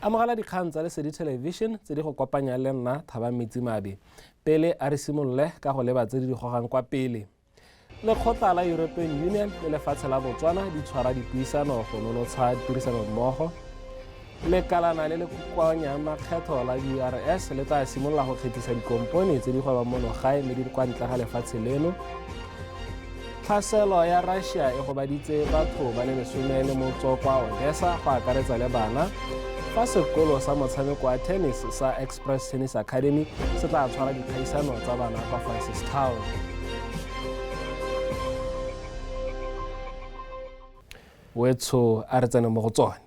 Amogela dikgang tsa Lesedi Television tse di go kopanya le nna Thabang Metsimabe. Pele a re simolole ka go leba tse di di gogang kwa pele. Lekgotla la European Union le lefatshe la Botswana di tshwara dipuisano go nonotsha tirisanommogo. Lekalana le le kokoanyang makgetho la URS le tla simolola go kgethisa dikompone tse di gwebang mono gae mme di le kwa ntle ga lefatshe leno. Tlhaselo ya Russia e gobaditse batho ba le 18 kwa Odessa go akaretsa le bana. Fa sekolo sa motshameko wa tennis sa Express Tennis Academy se tla tshwara dikgaisano tsa bana kwa Francistown. Wetsho a re tsene mo go tsone.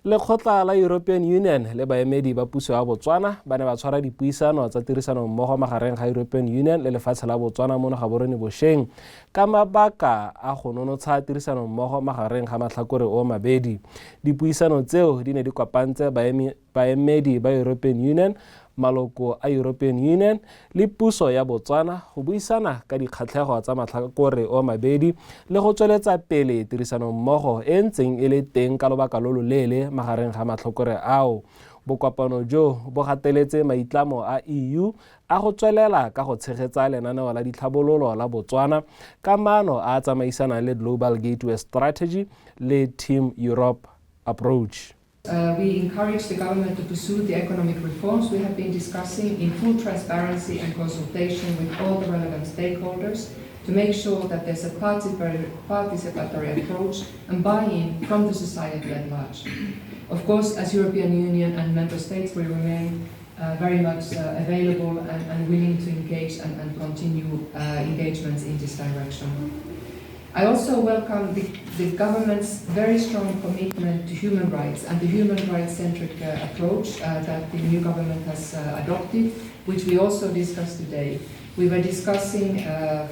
Lekgotla la European Union le baemedi ba puso ya Botswana ba ne ba tshwara dipuisano tsa tirisanommogo magareng ga European Union le lefatshe la Botswana mono Gaborone bosheng ka mabaka a go nonotsha tirisanommogo magareng ga matlhakore o mabedi. Dipuisano tseo di ne di kopantse baemedi ba European Union, maloko a European Union le puso ya Botswana go buisana ka dikgatlhego tsa matlhakore o mabedi le go tsweletsa pele tirisanommogo e ntseng e le teng ka lobaka lo loleele magareng ga matlhakore ao. Bokopano jo bo gateletse maitlamo a EU a go tswelela ka go tshegetsa lenaneo la ditlhabololo la Botswana ka maano a a tsamaisanang le Global Gateway Strategy le Team Europe Approach. We encourage the government to pursue the economic reforms we have been discussing in full transparency and consultation with all the relevant stakeholders to make sure that there's a participatory approach and buy-in from the society at large. Of course, as European Union and member states, we remain very much available and willing to engage and continue engagements in this direction. I also welcome the government's very strong commitment to human rights and the human rights-centric approach that the new government has adopted, which we also discussed today. We were discussing,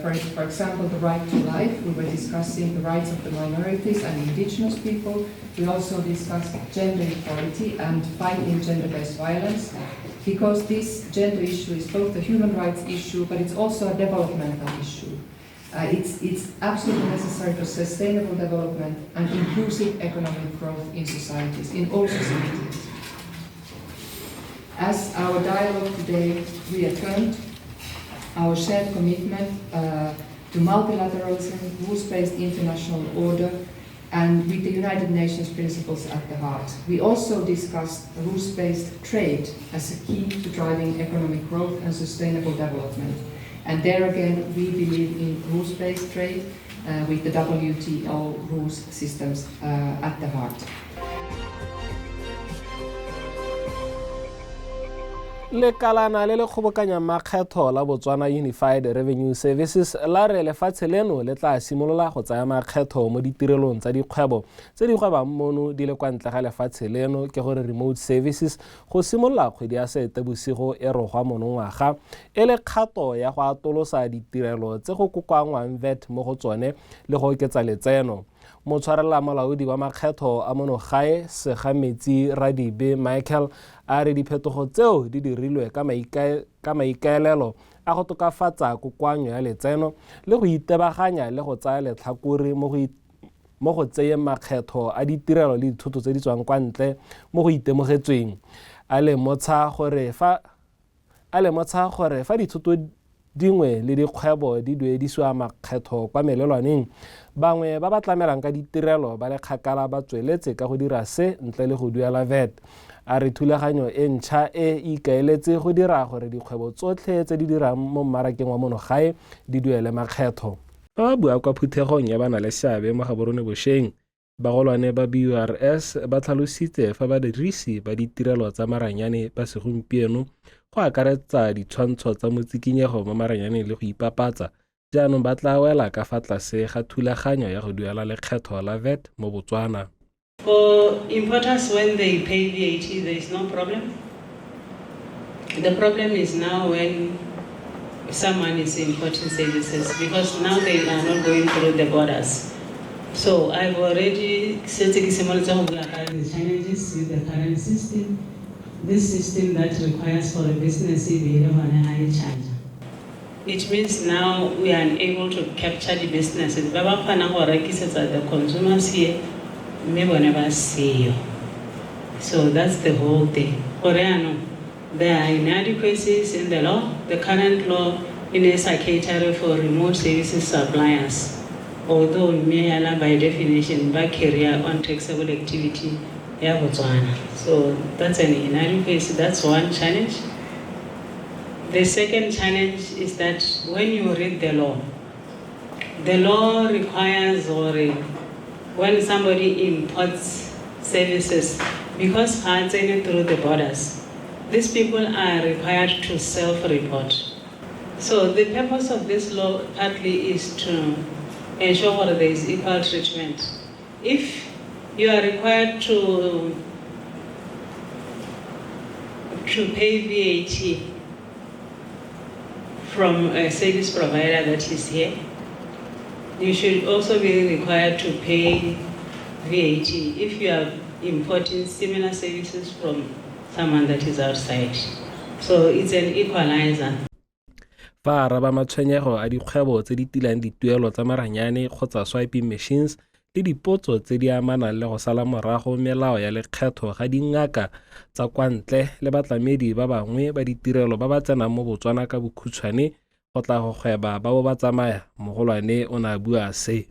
for example, the right to life. We were discussing the rights of the minorities and indigenous people. We also discussed gender equality and fighting gender-based violence, because this gender issue is both a human rights issue, but it's also a developmental issue. It's absolutely necessary for sustainable development and inclusive economic growth in societies, in all societies. As our dialogue today reaffirmed our shared commitment to multilateralism, rules-based international order, and with the United Nations principles at the heart. We also discussed rules-based trade as a key to driving economic growth and sustainable development. And there again, we believe in rules-based trade with the WTO rules systems at the heart. Lekalana le le kgobokanyang makgetho la Botswana Unified Revenue Services la re lefatshe leno le tla simolola go tsaya makgetho mo ditirelong tsa dikgwebo tse di gwebang mono di le kwa ntle ga lefatshe leno, ke gore remote services, go simolola kgwedi ya Seetebosigo e rogwa monongwaga, e le kgato ya go atolosa ditirelo tse go kokoanngwang VAT mo go tsone le go oketsa letseno. Motshwarelela molaodi wa makgetho a mono gae Segametsi Radibe Michael a re diphetogo tseo di dirilwe ka maikaelelo a go tokafatsa kokoanyo ya letseno le go itebaganya le go tsaya letlhakore mo go tseyeng makgetho a ditirelo le dithoto tse di tswang kwa ntle mo go itemogetsweng. A lemotsha gore fa dithoto dingwe le dikgwebo di duedisiwa makgetho kwa melelwaneng, bangwe ba ba tlamelang ka ditirelo ba le kgakala ba tsweletse ka go dira se ntle le go duela VAT. A re thulaganyo e ntšha e ikaeletse go dira gore dikgwebo tsotlhe tse di dirang mo mmarakeng wa mono gae di duele makgetho. Fa ba bua kwa phuthegong ya bana le seabe mo Gaborone bosheng, bagolwane ba BURS ba tlhalositse fa badirisi ba ditirelo tsa maranyane ba segompieno go akaretsa ditshwantsho tsa motsikinyego mo maranyaneng le go ipapatsa, jaanong ba tla wela ka fa tlase ga thulaganyo ya go duela lekgetho la VAT mo Botswana. For importers, when they pay VAT, there is no problem. The problem is now when someone is importing services, because now they are not going through the borders. So I've already said the challenges with the current system. This system that requires for a business to be on a high charge. It means now we are unable to capture the businesses. Ba ba kgonang go rekisetsa the consumers here, mme bone ba seyo. So that's the whole thing. Gore jaanong, there are inadequacies in the law. The current law in is a caterer for remote services suppliers, although mme by definition ba carry on taxable activity ya Botswana. So that's an inadequacy, that's one challenge. The second challenge is that when you read the law requires, or when somebody imports services, because ga tsene through the borders, these people are required to self-report. So the purpose of this law partly is to ensure that there is equal treatment. If you are required to pay VAT from a service provider that is here, you should also be required to pay VAT if you are importing similar services from someone that is outside. So it's an equalizer. Fa a araba matshwenyego a dikgwebo tse di tilang dituelo tsa maranyane kgotsa swiping machines le dipotso tse di amanang le go sala morago melao ya lekgetho ga dingaka tsa kwa ntle le batlamedi ba bangwe ba ditirelo ba ba tsenang mo Botswana ka bokhutshwane go tla go gweba ba bo ba tsamaya, mogolwane o ne a bua se.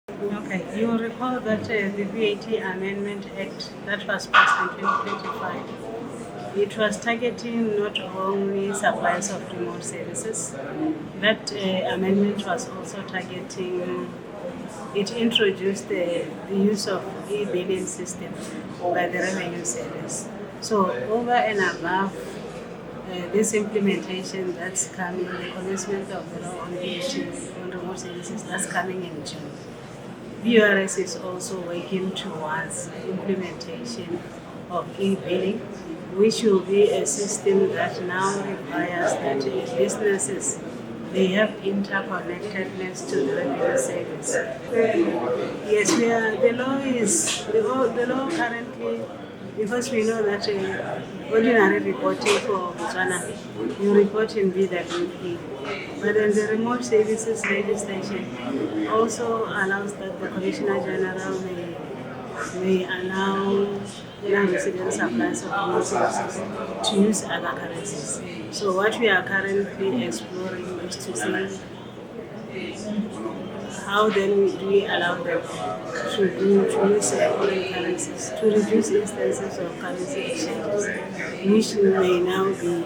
Okay, you will recall that the VAT Amendment Act that was passed in 2025, it was targeting not only suppliers of remote services, that amendment was also targeting, it introduced the use of e-billing system by the Revenue Service. So over and above this implementation that's coming, the commencement of the law on VAT on remote services that's coming in June. BURS is also working towards implementation of e-billing, which will be a system that now requires that businesses, they have interconnectedness to the Revenue Service. Yes, we are, the law is, the law currently, because we know that ordinary reporting for Botswana, you report in BWP. But then the remote services legislation also allows that the Commissioner General may allow non-resident suppliers of remote services to use other currencies. So what we are currently exploring is to see how then do we allow them to use foreign currencies, to reduce instances of currency exchanges, which may now be,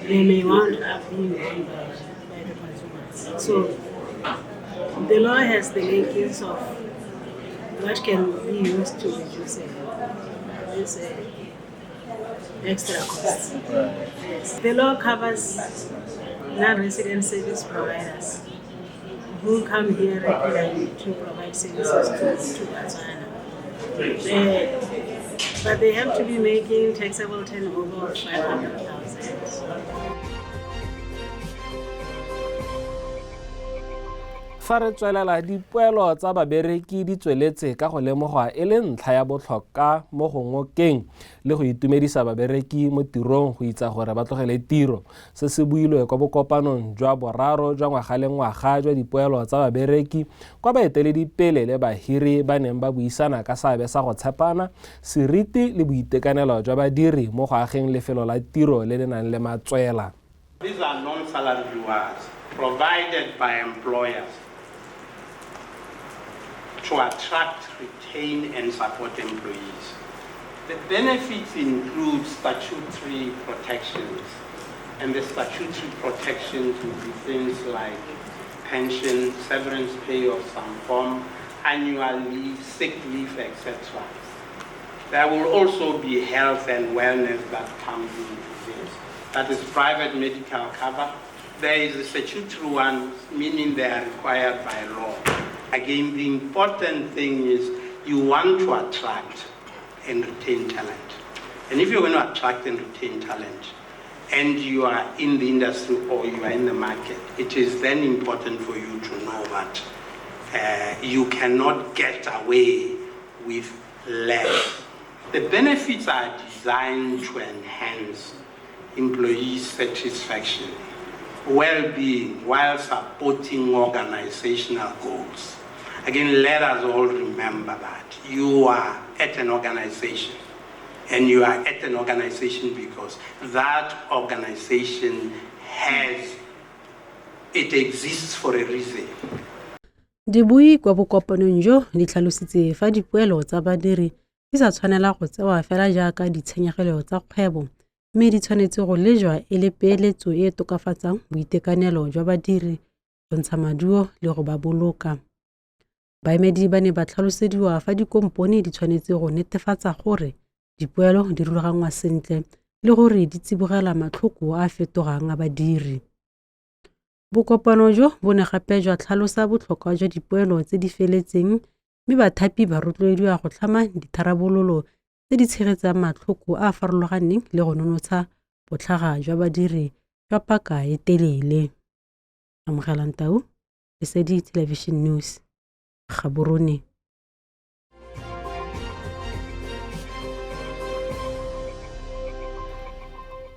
they may wound up being owned by the consumers. So the law has the makings of what can be used to reduce this extra costs. Yes. The law covers non-resident service providers who come here regularly to provide services to Botswana. But they have to be making taxable turnover of 500,000. Fa re tswelela, dipoelo tsa babereki di tsweletse ka go lemogwa e le ntlha ya botlhokwa mo go ngokeng le go itumedisa babereki mo tirong go itsa gore ba tlogele tiro. Se se builwe kwa bokopanong jwa boraro jwa ngwaga le ngwaga jwa dipoelo tsa babereki, kwa baeteledipele le bahiri ba neng ba buisana ka seabe sa go tshepana, seriti le boitekanelo jwa badiri mo go ageng lefelo la tiro le le nang le matswela. These are non-salary rewards provided by employers to attract, retain, and support employees. The benefits include statutory protections, and the statutory protections would be things like pension, severance pay of some form, annual leave, sick leave, etc. There will also be health and wellness that comes into this. That is private medical cover. There is a statutory one, meaning they are required by law. Again, the important thing is you want to attract and retain talent. And if you're going to attract and retain talent, and you are in the industry or you are in the market, it is then important for you to know that you cannot get away with less. The benefits are designed to enhance employee satisfaction, well-being, while supporting organizational goals. Again, let us all remember that. You are at an organization, and you are at an organization because that organization has, it exists for a reason. Dibui kwa bokopanong jo di tlhalositse fa dipoelo tsa badiri di sa tshwanela go tsewa fela jaaka ditshenyegelo tsa kgwebo mme di tshwanetse go lejwa e le peeletso e e tokafatsang boitekanelo jwa badiri, go ntsha maduo le go ba boloka. Baemedi ba ne ba tlhalosediwa fa dikompone di tshwanetse go netefatsa gore dipoelo di rulaganngwa sentle le gore di tsibogela matlhoko a a fetogang a badiri. Bokopano jo bo ne gape jwa tlhalosa botlhokwa jwa dipoelo tse di feletseng mme bathapi ba rotloediwa go tlhama ditharabololo tse di tshegetsang matlhoko a a farologaneng le go nonotsha botlhaga jwa badiri jwa paka e telele. Amogelang Tau, Lesedi Television News, Gaborone.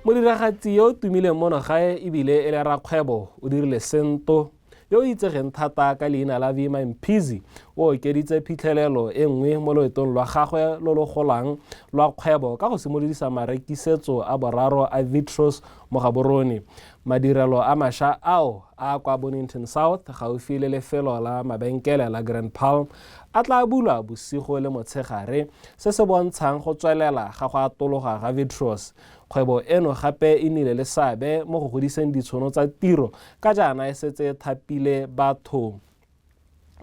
Modiragatsi yo o tumileng mono gae ebile e le rakgwebo o dirile sento yo o itsegeng thata ka leina la Vima Mphisi o okeditse phitlhelelo e nngwe mo loetong lwa gagwe lo lo golang lwa kgwebo ka go simolodisa marekisetso a boraro a Vitros mo Gaborone. Madirelo a mašwa ao a kwa Bonnington South gaufi le lefelo la mabenkele la Grand Palm a tla bulwa bosigo le motshegare, se se bontshang go tswelela ga go atologa ga Vitros. Kgwebo eno gape e nnile le seabe mo go godiseng ditšhono tsa tiro ka jaana e setse e thapile batho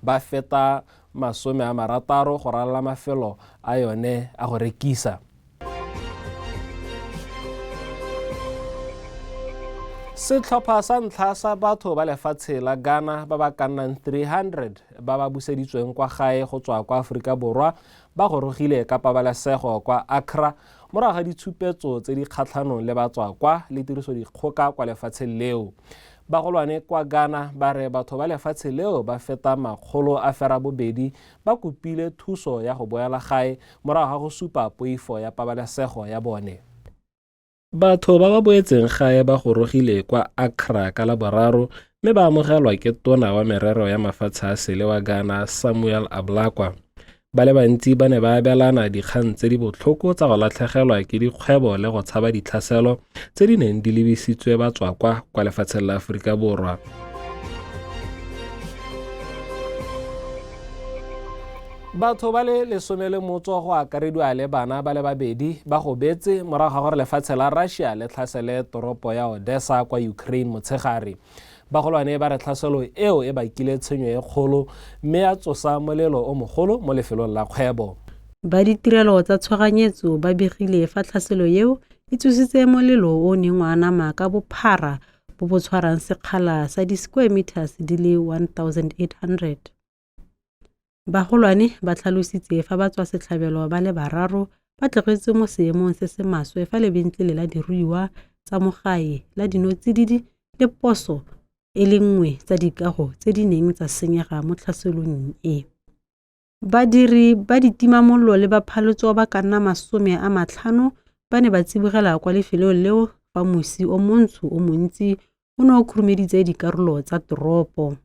ba feta 60 go ralala mafelo a yone a go rekisa. Setlhopha sa ntlha sa batho ba lefatshe la Ghana ba ba ka nnang 300 ba ba buseditsweng kwa gae go tswa kwa Aforika Borwa ba gorogile ka pabalesego kwa Accra morago ga ditshupetso tse di kgatlhanong le batswakwa le tirisodikgoka kwa lefatsheng leo. Bagolwane kwa Ghana ba re batho ba lefatshe leo ba feta 820 ba kopile thuso ya go boela gae morago ga go supa poifo ya pabalesego ya bone. Batho ba ba boetseng gae ba gorogile kwa Accra ka Laboraro mme ba amogelwa ke tona wa merero ya mafatshe a sele wa Ghana Samuel Ablakwa. Ba le bantsi ba ne ba abelana dikgang tse di botlhoko tsa go latlhegelwa ke dikgwebo le go tshaba ditlhaselo tse di neng di lebisitswe batswakwa kwa lefatsheng la Aforika Borwa. Batho ba le 18 go akarediwa le bana ba le babedi ba gobetse morago ga gore lefatshe la Russia le tlhasele toropo ya Odessa kwa Ukraine motshegare. Bagolwane ba re tlhaselo eo e bakile tshenyo e kgolo mme ya tsosa molelo o mogolo mo lefelong la kgwebo. Ba ditirelo tsa tshoganyetso ba begile fa tlhaselo eo e tsositse molelo o o neng wa anama ka bophara bo bo tshwarang sekgala sa di-square meters di le 1800. Bagolwane ba tlhalositse fa ba tswa setlhabelo ba le bararo ba tlogetswe mo seemong se se maswe fa lebentlele la diruiwa tsa mo gae la dinotsididi le poso e le nngwe tsa dikago tse di neng tsa senyega mo tlhaselong e. Badiri ba ditimamollo le baphalotso ba ka nna 50 ba ne ba tsibogela kwa lefelong leo fa mosi o montsho o montsi o ne o khurumeditse dikarolo tsa toropo.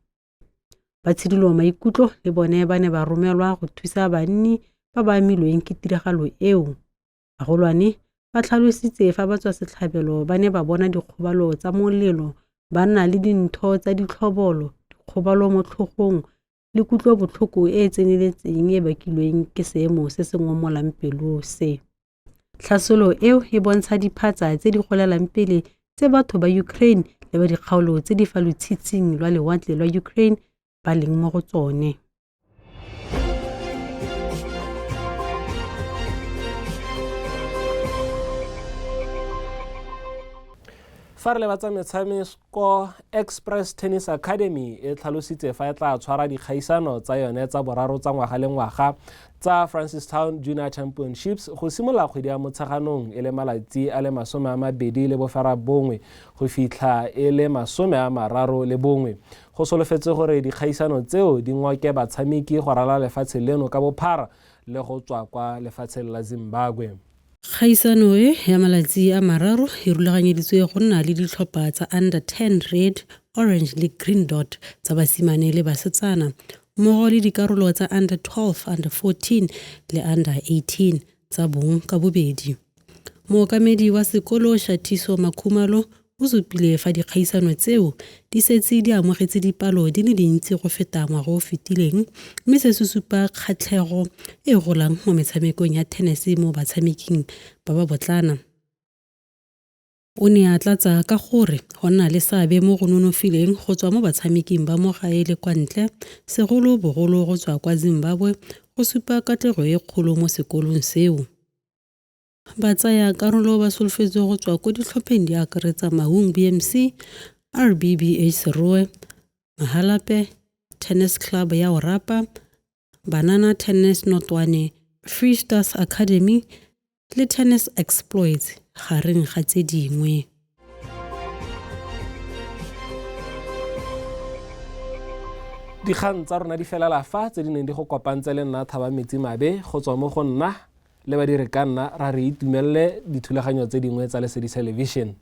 Ba tshidilo maikutlo le bone ba ne ba romelwa go thusa banni ba ba amilweng ke tiragalo eo. Bagolwane ba tlhalositse fa ba tswa setlhabelo ba ne ba bona dikgobalo tsa molelo, ba nna le dintho tsa ditlhobolo, dikgobalo mo tlhogong le kutlobotlhoko e e tseneletseng e bakilweng ke seemo se se ngomolang pelo se. Tlhaselo eo e bontsha diphatsa tse di golelang pele tse batho ba Ukraine le ba dikgaolo tse di fa lotshitshing lwa lewatle lwa Ukraine ba leng mo go tsone. Fa re lebatsa metshameko, Express Tennis Academy e tlhalositse fa e tla tshwara dikgaisano tsa yone tsa boraro tsa ngwaga le ngwaga tsa Francistown Junior Championships go simolola kgwedi ya Motsheganong e le malatsi a le 29 go fitlha e le 31. Go solofetse gore dikgaisano tseo di ngoke batshameki go ralala lefatshe leno ka bophara le go tswa kwa lefatsheng la Zimbabwe. Kgaisano e ya malatsi a mararo e rulaganyeditswe go nna le ditlhopha tsa under 10 red, orange le green dot tsa basimane le basetsana mmogo le dikarolo tsa under 12, under 14 le under 18 tsa bong ka bobedi. Mookamedi wa sekolo Shatiso Makhumalo o supile fa dikgaisano tseo di setse di amogetse dipalo di le dintsi go feta ngwaga o fetileng mme se se supa kgatlhego e golang mo metshamekong ya tenese mo batshameking ba ba botlana. O ne a tlatsa ka gore go nna le seabe mo go nonofileng go tswa mo batshameking ba mo gae le kwa ntle, segolobogolo go tswa kwa Zimbabwe, go supa katlego e kgolo mo sekolong seo. Batsayakarolo ba solofetswe go tswa ko ditlhopheng di akaretsa Maun BMC, RBBH Serowe, Mahalapye, Tennis Club ya Orapa, Banana Tennis Notwane, Free Stars Academy le Tennis Exploits gareng ga tse dingwe. Dikgang tsa rona di felela fa tse di neng di go kopantse le nna Thaba Metsi Mabe go tswa mo go nna le badiri ka nna ra re itumelele dithulaganyo tse dingwe tsa Lesedi Television.